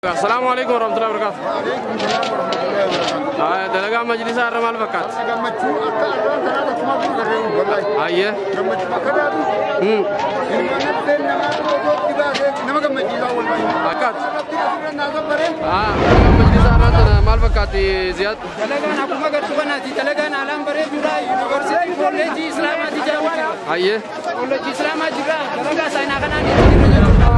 Assalaamu alaikum warahmatullahi wabarakatuh. Waalaikum salaam warahmatullahi wabarakatuh. Dalagaa majlisaa irra maal fakkaata? Gammachuu akka arraan tanaa akkuma kun garee wallahi. Ayyee. Gammachuu akkanaatu ilmaan namaa itti baasee nama gammachiisaa wallahi. Fakkaata. Rabbi asirra naa sabbaree. Majlisaa irraa tana maal fakkaatti Ziyaad? Dalagaan akkuma gartuu kanaati. Dalagaan haalaan bareeduudha. Yuunivarsiitii kolleejjii Islaamaati jedhamu jira. Ayyee. Kolleejjii Islaamaa jira. Dalagaa saayinaa kanaan itti jira jechuudha.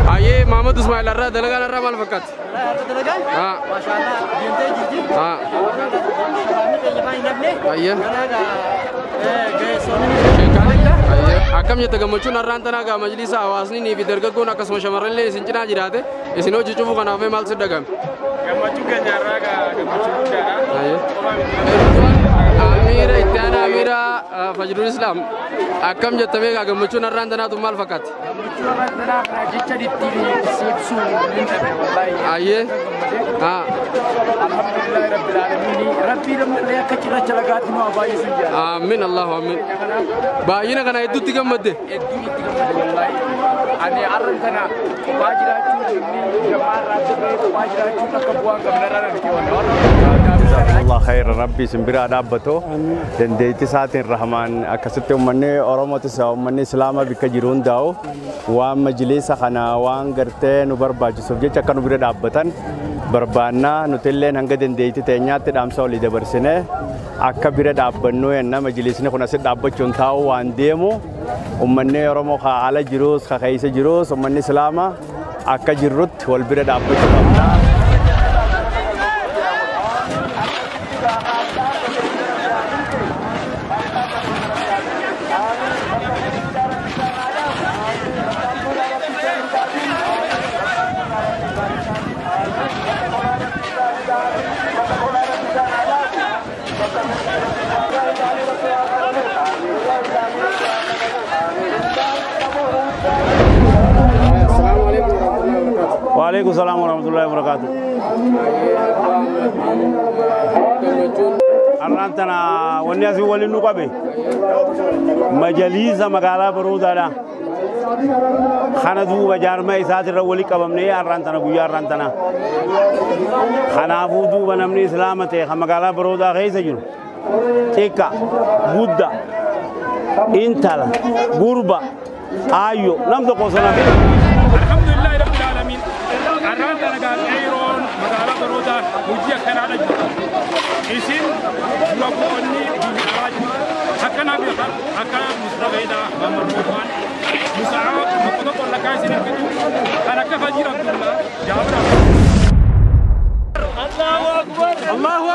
Ayyee, Mahamad Ismail, irraa dalagaan irraa maal fakkaatti? Dalagaan maashaallah deemtee jirti. Ayyee. Ga'eessonni. Akkam jette gammachuun har'aan tanaa gaa majlisa hawaasni fi dargaggoon akkasuma shamarranillee isin cinaa jiraate isin hojii cufuu kanaaf maal si dhagame? Gammachuun keenya har'aa gaa gammachuu guddaadha. Amiira itti aanaa Amiira Fajrul Islaam, akkam jettamee gaa gammachuun har'aan tanaatu maal fakkaatti? Gammachuu har'aan tanaa kana jecha ittiin ibsuu hin dhabe wallaahi. Ayyee. Alhamdulillahi rabbil aalamiin. Rabbii namni akka cirracha lagaatti nu haa baay'isu jedha. Amiin, Allahu amiin. Baay'ina kana hedduutti gammadde. Hedduun itti gammade wallaahi. Ani har'aan tana kophaa jiraachuun, namni jamaa irraa ta'e kophaa jiraachuun akka bu'aa hin qabne irraa argite wallaahi. Allah khayra, rabbi isin biraa dhaabbatu dandeettii isaatiin rahmaan akkasitti uummanni Oromootis uummanni Islaamaa bikka jiru hundaa'u waan majliisa kana waan gartee nu barbaachisuuf jecha akka nu bira dhaabbatan barbaannaa. Nuti illeen hanga dandeettii teenyaatti dhaamsa olii dabarsine akka bira dhaabbannu yenna. Majliisni kun asitti dhaabbachuun taa'u waan deemu, uummanni Oromoo ka ala jirus ka keessa jirus uummanni Islaamaa akka jirrutti wal bira dhaabbachuu qabna. Assalaamu alaikum warahmatullahi wabarakatuh. Waalaikum salam warahmatullahi wabarakatuh. Gammachuun Har'aan tana wanni asii waliin nu qabe majaliisa magaalaa Baroodaadha. Kana duuba jaarmaa isaatirra walii qabamnee har'aan tana guyyaa har'aan tana. Kanaafuu duuba namni Islaama ta'e kan magaalaa Baroodaa keessa jiru xiqqa gudda intala gurba aayyo nam tokko osoo nafi. Alhamdulillahi rabbil aalamiin. Har'aan tana gaa qeeroon magaalaa Baroodaa hojii akkanaadha jiru. Isin dura bu'oonni biyya alaa jiru. Akkanaaf akka Mustafeedha, Muhammad Moofaan, Musaa tokko tokko lakkaa isin argitu. Kan akka Fajir Abdullaa, Jaabir Abdullaa. Allahu